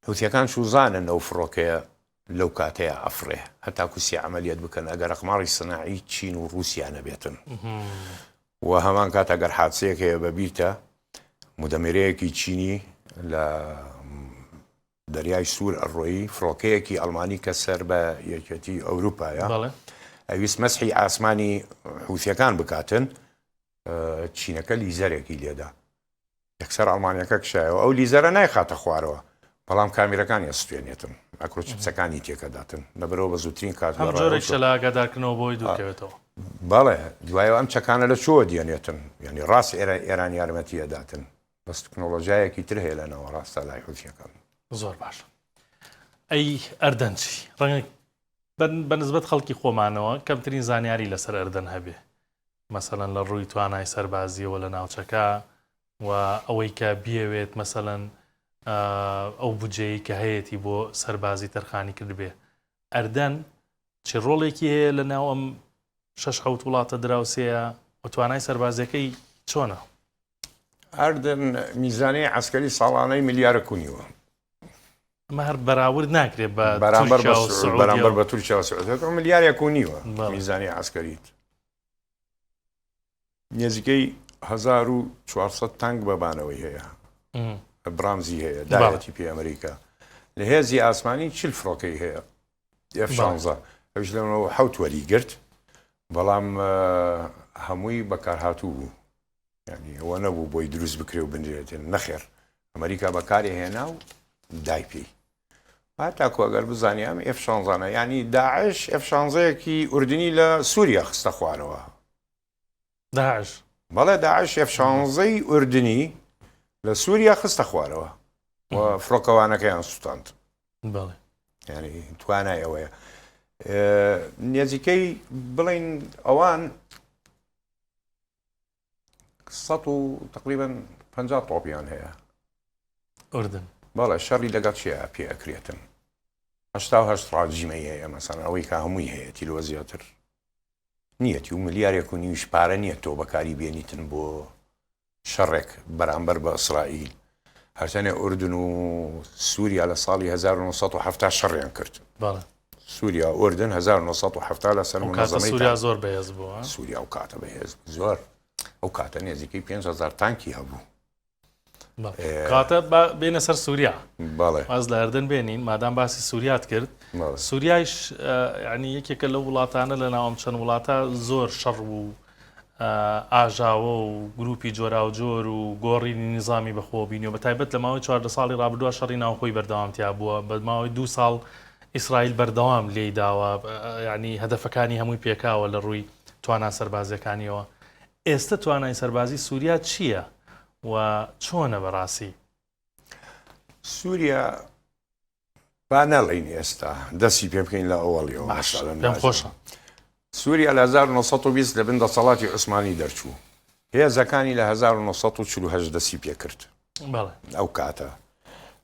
حوسیەکان چوزانن ئەو فڕۆکەیە لەو کاتەیە ئەفڕێ هەتاکو سێ عملیت بکەن ئەگەر ئەقماڕی سناعی چین و رووسیا نەبێتن و هەمان کات ئەگەر حادسەیەک هەیە بە بیرتە مدەمێرەیەکی چینی لە دەریای سوور ئەڕۆیی فڕۆکەیەکی ئەڵمانی کە سەر بە یەکێتی ئەوروپایە ئەویست مەسحی ئاسمانی حوسیەکان بکاتن چینەکە لیزەرێکی لێدا یەکسەر ئەڵمانیەکە کشایەوە ئەو لیزەرە نایخاتە خوارەوە بەڵام کامیرەکانی ئەسوێنێتن مایکرۆچپسەکانی تێکەداتن لەبەرەوە بە زووترین کات هەم جۆرێکشە لە ئاگادارکردنەوە بۆی دوورکەوێتەوە. بەڵێ دوایەوە ئەم چەکانە لە چۆوە دێنێتن یعنی ڕاست ئێرە ئێران یارمەتی ئەداتن بەس تکنۆلۆژیایەکی تر هەیە لە ناوەڕاستە لای حوسیەکان. زۆر باشە ئەی ئەردەن چی؟ ڕەنگە بە نسبەت خەڵکی خۆمانەوە کەمترین زانیاری لەسەر ئەردەن هەبێ مەسەلەن لە ڕووی توانای سەربازیەوە لە ناوچەکە و ئەوەی کە بیەوێت مەسەلەن ئەو بودجەیەی کە هەیەتی بۆ سەربازی تەرخانی کردبێ ئەردەن چ ڕۆڵێکی هەیە لە ناو ئەم شەش حەوت وڵاتە دراوسێیە و توانای سەربازیەکەی چۆنە؟ ئەردەن میزانەی عەسکەری ساڵانەی ملیارەک و نیوە. ئەمە هەر بەراورد ناکرێت بە بەرامبەر تورکیا و بە سعودیە بەرامبەر و بە تورکیا و سعودیە ملیارێک و نیوە بەڵێ. میزانی عەسکەریت نێزیکەی 1400 تانک بەبانەوەی هەیە م. برامزی هەیە بەڵێ. دایەتی پێ ئەمریکا لە هێزی ئاسمانی 40 فڕۆکەی هەیە ئێف بەڵێ. 16 ئەویش لەمەوە حەوت وەری گرت بەڵام هەمووی بەکارهاتوو بوو یانی ئەوە نەبوو بۆی دروست بکرێ و بنرێتن نەخێر ئەمریکا بەکاری هێنا و دای پێی هاتاکو ئەگەر بزانی ئەم ئێف شانزانە ینی داعش ئێف شانزەیەکی ئوردنی لە سووریا خستە خوارەوە داعش بەڵێ داعش ئێف شانزەی ئوردنی لە سووریا خستە خوارەوە و فڕۆکەوانەکەیان سووتاند بەڵێ ینی توانای ئەوەیە نێزیکەی بڵین ئەوان سەد و تقریبا 50 تۆپیان هەیە ئوردن بەڵێ شەڕی لەگەڵ چێ پێ ئەکرێتن هەشتا و هەشت ڕاجیمەی هەیە مەسەن ئەوەی کە هەمووی هەیە لەوە زیاتر نیەتی و ملیارێک و نیویش پارە نییە تۆ بەکاری بێنیتن بۆ شەڕێک بەرامبەر بە ئیسرائیل هەرچەنێ ئوردن و سووریا لە ساڵی 1970 شەڕیان کرد بەڵێ سووریا و ئوردن 1970 لەسەر ئەو کاتە منەزەمەی سووریا زۆر بەهێز بوو سووریا ئەو کاتە بەهێز بوو زۆر ئەو کاتە نێزیکەی 5000 تانکی هەبوو کاتە با بێنە سەر سووریا بەڵێ واز لە ئەردەن بێنین مادام باسی سووریات کرد سووریایش ینی یەکێکە لەو وڵاتانە لە ناوم چەند وڵاتە زۆر شەڕ و ئاژاوە و گروپی جۆراوجۆر و گۆڕینی نیزامی بەخۆوە بینیوە، بەتایبەت لە ماوەی 14 ساڵی ڕابردووە شەڕی ناوخۆی بەردەوام تیا بووە، بە ماوەی دوو ساڵ ئیسرائیل بەردەوام لێی داوە، یانی هەدەفەکانی هەمووی پێکاوە لە ڕووی توانا سەربازیەکانیەوە. ئێستە توانای سەربازی سووریا چییە و چۆنە بەڕاستی؟ سووریا با نەڵێین ئێستا دەستی پێ بکەین لە ئەوەڵیەوە پێم خۆشە. سووریا لە 1920 لە بن دەسەڵاتی عوسمانی دەرچوو هێزەکانی لە 1948 دەستی پێ کرد ئەو کاتە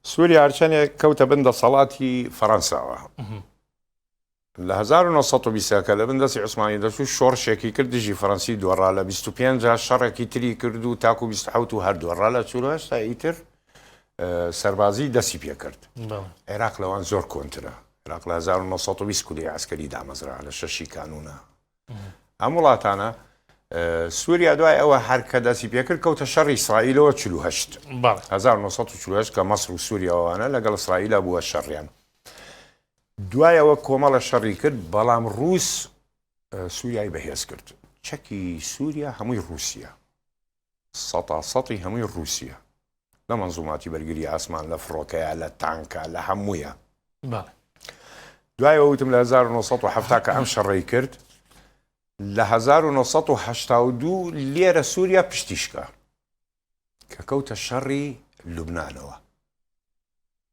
سووریا هەرچەندێک کەوتە بن دەسەڵاتی فەڕەنساوە لە 1920 کە لە بن دەستی عوسمانی دەرچوو شۆڕشێکی کرد دژی فەرەنسی دۆڕا لە 25 شەڕێکی تری کرد و تاکو 27 و هەر دۆڕا لە 48 ئیتر سەربازی دەستی پێکرد عێراق لەوان زۆر کۆنترە عێراق لە 1920 کولی عسکەری دامەزرا لە شەشی کانونە ئەم وڵاتانە سووریا دوای ئەوە هەرکە دەستی پێکرد کەوتە شەڕی ئیسرائیلەوە 48 1948 کە مەسر و سووریاوانە لەگەڵ ئیسرائیلا بووە شەڕیان دوای ئەوە کۆمەڵە شەڕی کرد، بەڵام ڕووس سووریای بەهێز کرد. چەکی سووریا هەمووی ڕووسیە، سەتا سەتی هەمووی ڕووسیە، لە مەنزوماتی بەرگری ئاسمان، لە فڕۆکەیە، لە تانکە، لە هەموویە. دوای ئەوە وتم لە 1970 کە ئەم شەڕەی کرد، لە 1982 لێرە سووریا پشتی شکا کە کەوتە شەڕی لوبنانەوە.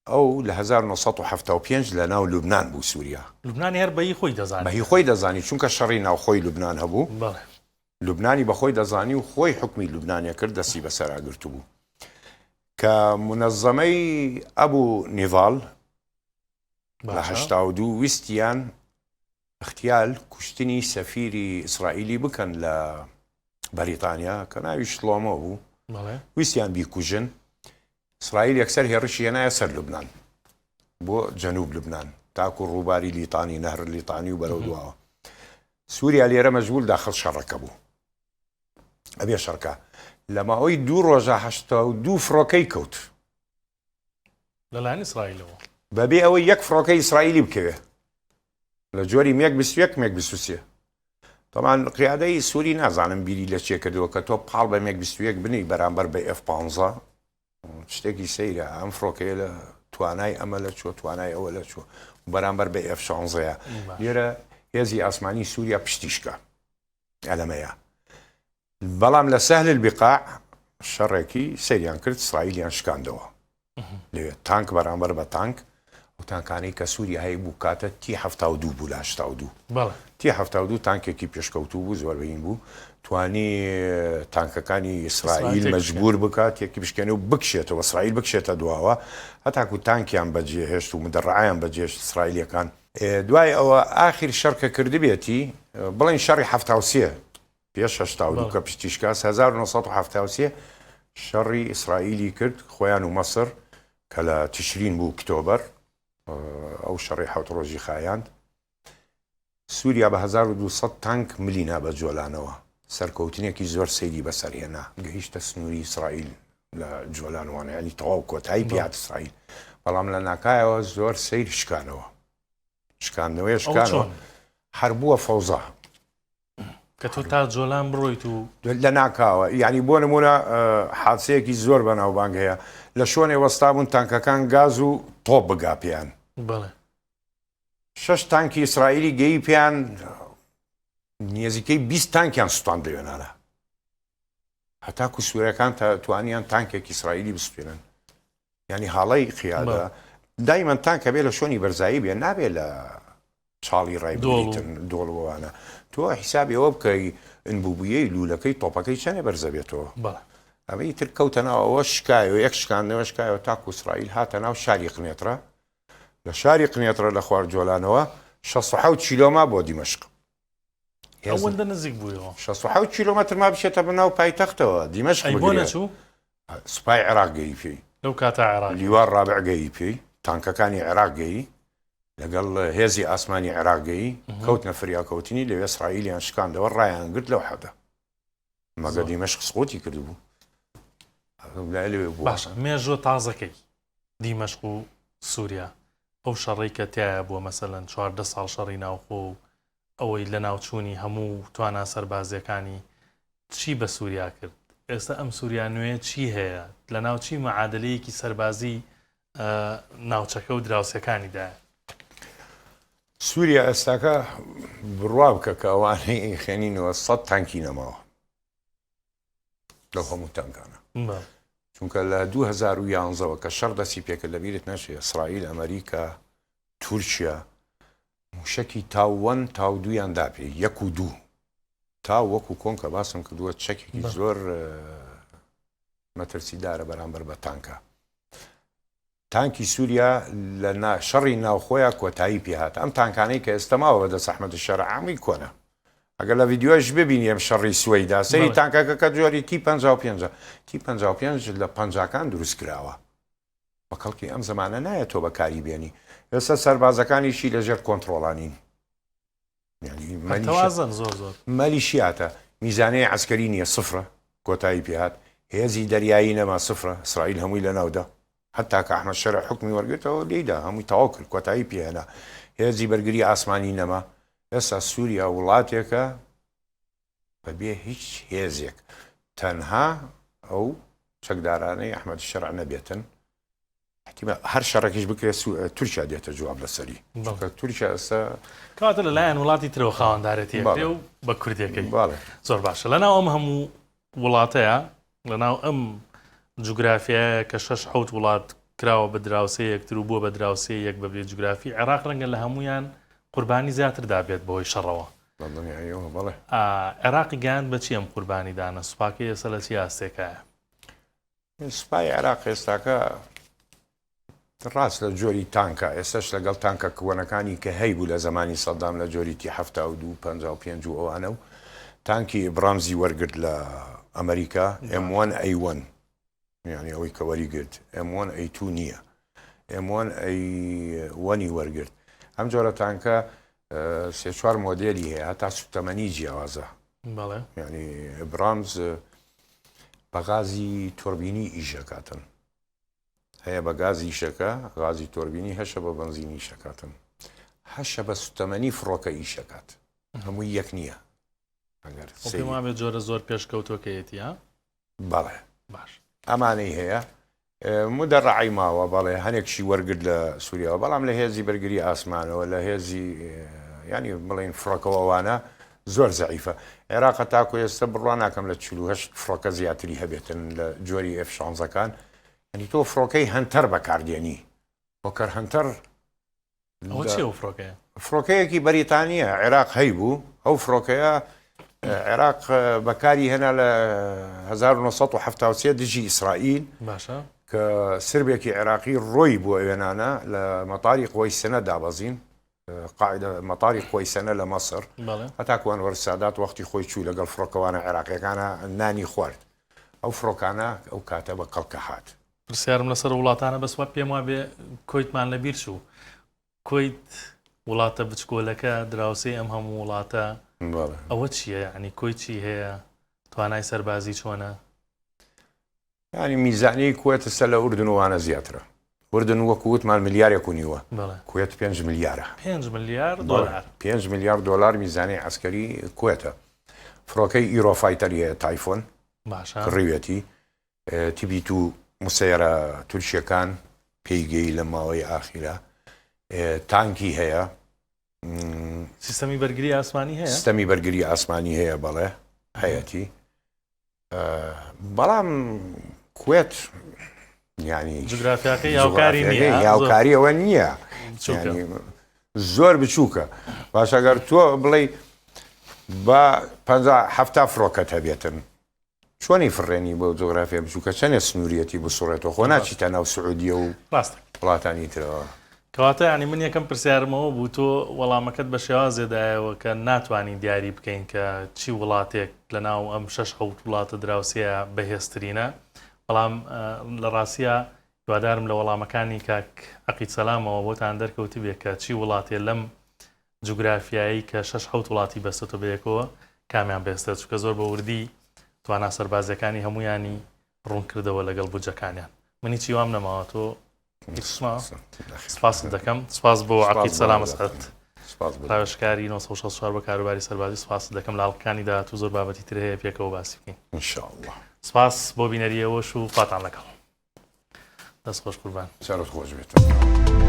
ئەو لە 1975 لە ناو لوبنان بوو سووریا. لوبنانی هەر بە هی خۆی دەزانی. بە هی خۆی دەزانی چونکە شەڕی ناوخۆی لوبنان هەبوو. بەڵێ. لوبنانی بە خۆی دەزانی و خۆی حوکمی لوبنانی کرد دەستی بەسەرا گرتبوو. کە مونەزەمەی ئەبوو نیڤاڵ لە 82 ویستیان اغتیال، کوشتنی سەفیری ئیسرائیلی بکەن لە بەریتانیا کە ناوی شلۆمۆ بوو، ویستیان بیکوژن، ئیسرائیل یەکسەر هێڕشی هێنایە سەر لوبنان بۆ جەنوب لوبنان تاکو ڕووباری لیتانی، نهر لیتانی و بەرەو دواوە. سووریا لێرە مەجبور داخڵ شەڕەکە بوو. ئەبێ شەڕکە. لە ماوەی دوو ڕۆژە 82 فڕۆکەی کەوت. لەلایەن ئیسرائیلەوە. بەبێ ئەوەی یەک فڕۆکەی ئیسرائیلی بکەوێ لە جۆری مێگ 21 مێگ 23 تەمان قیادەی سووری نازانم بیری لە چێ کردووە کە تۆ پاڵ بە مێگ 21 بنی بەرامبەر بە F15 شتێکی سەیرە ئەم فڕۆکەیە لە توانای ئەمە لە چۆ توانای ئەوە لە چۆ بەرامبەر بە F16 لێرە هێزی ئاسمانی سووریا پشتیشکە ئەلەمەیە بەڵام لە سەهل البقاع شەڕێکی سەیریان کرد ئیسرائیلیان شکاندەوە لەوێ تانک بەرامبەر بە تانک ئەو تانکانەی کە سووریا هەی بوو کاتە تی 72 بوو لە 82 تی 72 تانکێکی پێشکەوتوو بوو زۆر بەین بوو توانی تانکەکانی ئیسرائیل مەجبور بکات یەکی بشکێنێ و بکشێتەوە ئیسرائیل بکشێتە دواوە هەتاکو تانکیان بەجێهێشت و مدەڕعیان بەجێهێشت ئیسرائیلەکان دوای ئەوە ئاخیر شەڕ کە کردبێتی بڵێن شەڕی 73 پێش 82 کە پشتی شکاست 1973 شەڕی ئیسرائیلی کرد خۆیان و مەسر کە لە تشرین بوو ئۆکتۆبەر ئەو شەڕی حەوت ڕۆژی خایاند سووریا بە 1200 تانک ملینا بە جۆلانەوە سەرکەوتنێکی زۆر سەیری بەسەرهێنا گەیشتە سنووری ئیسرائیل لە جۆلان وانە ینی تەواو کۆتایی پیات ئیسرائیل بەڵام لە ناکایەوە زۆر سەیر شکانەوە شکاندنەوەی شکانەوە هەر بووە فەوزا کە تۆ تا جۆلان بڕۆیت و لە ناکاوە یعنی بۆ نمونە حادسەیەکی زۆر بەناوبانگ هەیە لە شۆنێ وەستابوون تانکەکان گاز و تۆپ بگا پێیان بەڵێ شەش تانکی ئیسرائیلی گەی پێیان نێزیکەی 20 تانکیان سوتان لەوێنانە هەتاکو سوورەکان تا توانیان تانکێکی ئیسرائیلی بسوێنن یانی هاڵەی قیادە دایمەن تانکە بێ لە شۆنی بەرزایی بێ نابێ لە چاڵی ڕای بگریتن دۆڵوانە تۆ حیسابی ئەوە بکەی انبوبیەی لوولەکەی تۆپەکەی چەنێ بەرزە بێتەوە ئەمەی تر کەوتە ناو ئەوە شکایەوە یەک شکاندنەوە شکایەوە تاکو ئیسرائیل هاتە ناو شاری قنێترە لە شاری قنێترە لە خوار جۆلانەوە 16 کیلۆما بۆ دیمەشق ئەوەندە نزیک بوویەوە 16 کیلۆمەتر ما بچێتە بەناو پایتەختەوە دیمەشق ئەی بۆ نەچوو؟ سوپای عێراق گەیی پێی. لەو کاتە عێراق. لیوا ڕابع گەیی پێی، تانکەکانی عێراق گەیی، لەگەڵ هێزی ئاسمانی عێراق گەیی، کەوتنە فریاکەوتنی، لەوێ ئیسرائیلیان شکاندەوە، ڕایان گرت لەو حەدە. مەگە دیمەشق سقوتی کردبوو. لای لەوێ بوو. باشە مێژووە تازەکەی دیمەشق و سووریا، ئەو شەڕەی کە تیایا بووە مەسەلەن 14 ساڵ شەڕی ناوخۆ و ئەوەی لەناوچوونی هەموو توانا سەربازییەکانی. چی بە سووریا کرد؟ ئێستا ئەم سووریا نوێیە چی هەیە؟ لە ناو چی مەعادلەیەکی سەربازی ناوچەکە و دراوسێکانیدایە؟ سووریا ئێستاکە بڕوا بکە کە ئەوانەی ئەیخوێنینەوە سەد تانکی نەماوە لەو هەموو تانکانە. چونکە لە 2011ەوە کە شەڕ دەستی پێکرد لەبیرت نەچێ ئیسرائیل، ئەمریکا، تورکیا موشەکی تاو وەن تاو دوویان داپێ یەک و دوو تاو وەکو کۆن کە باسم کردووە چەکێکی زۆر مەترسیدارە بەرامبەر بە تانکە تانکی سووریا لە شەڕی ناوخۆیان کۆتایی پێهات ئەم تانکانەی کە ئێستا ماوە بەدەست ئەحمەد شەرع کۆنە ئەگەر لە ڤیدیۆش ببینی ئەم شەڕی سوەیدا سەری تانکەکە کە جۆری تی 55 تی 55 لە پەنجاکان دروست کراوە بە کەڵکی ئەم زەمانە نایە تۆ بەکاری بێنی ئێستا سەربازەکانیشی لەژێر کۆنتڕۆڵا نین توازن زۆر زۆر مەلیشیاتە میزانەی عسکەری نییە سفرە کۆتایی پێهات هێزی دەریایی نەما سفرە ئیسرائیل هەمووی لەناودا حتا کە ئەحمەد شەرع حکمی وەرگرتەوە لێیدا هەمووی تەواو کرد کۆتایی پێهێنا هێزی بەرگری ئاسمانی نەما ئێستا سووریا وڵاتێکە بەبێ هیچ هێزێک تەنها ئەو چەکدارانەی ئەحمەد شەرع نەبێتن هەر شەڕێکیش بکرێت تورکیا دێتە جواب لەسەری چونکە تورکیا ئێستا کەواتە لەلایەن وڵاتی ترەوە خاوەندارێتی ئەکرێ و بە کوردیەکەی زۆر باشە لەناو ئەم هەموو وڵاتەیە لەناو ئەم جوگرافیایە کە شەش حەوت وڵات کراوە بە دراوسێ یەکتر و بووە بە دراوسێ یەک بەبێ جوگرافی عێراق ڕەنگە لە هەمویان قوربانی زیاتر دابێت بەهۆی شەڕەوە عێراقی گەیاند بە چی ئەم قوربانیدانە؟ سوپاکەی ئێستا لە چی ئاستێکایە؟ سوپای عێراق ئێستاکە ڕاست لە جۆری تانکە ئێستاش لەگەڵ تانکە کوەنەکانی کە هەیبوو لە زمانی سەدام لە جۆری تی 72 55 و ئەوانە و تانکی ئیبرامزی وەرگرت لە ئەمریکا M1 A1 یعنی ئەوەی کە وەریگرت M1 A2 نییە M1 A1 ی وەرگرت ئەم جۆرە تانکە سێ چوار مۆدێلی هەیە هەتا سوتەمەنی جیاوازە یعنی ئیبرامز بە غازی تۆربینی ئیشەکاتن هەیە بە گاز ئیشەکە غازی تۆربینی هەشە بە بەنزین ئیشەکاتن هەشە بە سوتەمەنی فڕۆکە ئیشەکات هەمووی یەک نییە ئەگەر پێم وابێت جۆرە زۆر پێشکەوتوەکەیەتی ها بەڵێ باش ئەمانەی هەیە مدەڕعی ماوە بەڵێ هەنێکشی وەرگرت لە سووریاوە بەڵام لە هێزی بەرگری ئاسمانەوە لە هێزی ینی بڵین فڕۆکەوە ئەوانە زۆر زەعیفە عێراقە تاکو ئێستا بڕوا ناکەم لە 48 فڕۆکە زیاتری هەبێتن لە جۆری ئف شانزەکان ینی تۆ فڕۆکەی هەنتەر بەکاردێنی هۆکەر هەنتەر ئەوە چیە ئەو فڕۆکەیە؟ فڕۆکەیەکی بەریتانییە، عێراق هەیبوو، ئەو فڕۆکەیە عێراق بەکاری هێنا لە 1973 دژی ئیسرائیل باشە کە سربێکی عێراقی ڕۆی بۆ ئەوێنانە لە مەتاری قوەی سنە دابەزین قاعدە مەتاری قوەی سنە لە مەسر هەتاکو ئەنوەر سادات وەختی خۆی چوو لەگەڵ فڕۆکەوانە عێراقیەکانە نانی خوارد ئەو فڕۆکانە ئەو کاتە بە کەڵکە هات. پرسیارم لەسەر وڵاتانە بەس وا پێم وابێ کۆیتمان لەبیر چوو کۆیت وڵاتە بچکۆلەکە دراوسێی ئەم هەموو وڵاتە ئەوە چییە یعنی کۆی چی هەیە توانای سەربازی چۆنە ینی میزانی کوێت سە لە ئوردن وانە زیاترە ئوردن وەکو وتمان ملیارێک و نیوە کوێت 5 ملیارە 5 ملیار دلار 5 ملیار دلار میزانی عسکەری کوێتە فڕۆکەی Eurofighter ی هەیە Typhoon باشە کڕیوێتی TB two مسەیەرە تورکیەکان پێی گەی لە ماوەی ئاخیرا تانکی هەیە. سیستەمی بەرگری ئاسمانی هەیە؟ سیستەمی بەرگری ئاسمانی هەیە بەڵێ هەیەتی بەڵام کوێت ینی جوگرافیاکەی هاوکاری نییە هاوکاری ئەوە نییە زۆر بچووکە باشە گەر تۆ بڵێ بە پ هەفتا فڕۆکەت هەبێتن چۆنی فڕێنی بەو جوگرافیا بچووکە چەنێ سنووریەتی بسوڕێتەوە خۆ ناچیتە ناو سعودیە و ڕاستە وڵاتانی ترەوە. کەواتە یانی من یەکەم پرسیارمەوە بوو تۆ وەڵامەکەت بە شێوازێ دایەوە کە ناتوانین دیاری بکەین کە چی وڵاتێک لە ناو ئەم شەش حەوت وڵاتە دراوسێیە بەهێزترینە بەڵام لە ڕاستیا هیوادارم لە وەڵامەکانی کاک عەقید سەلامەوە بۆتان دەرکەوتبێ کە چی وڵاتێ لەم جوگرافیایی کە شەش حەوت وڵاتی بەستۆتە بەیەکەوە کامیان بەهێزترە چونکە زۆر بە وردی توانا سەربازیەکانی هەمویانی ڕوون کردەوە لەگەڵ بودجەکانیان من هیچی وام نەماوە تۆ هیچ ماوە سپاست دەکەم سپاس بۆ عەقید سەلام ئەسعەد. سپاس بۆ ڕاوێژکاری 964 بە کاروباری سەربازی سپاست دەکەم لە ئەڵقەکانی داهاتوو زۆر بابەتی تر هەیە پێکەوە باسی بکەین. ان شاء اللە. سپاس بۆ بینەری ئێوەش و خواتان لەگەڵ. دەست خۆش قوربان. سەرت خۆش بێت.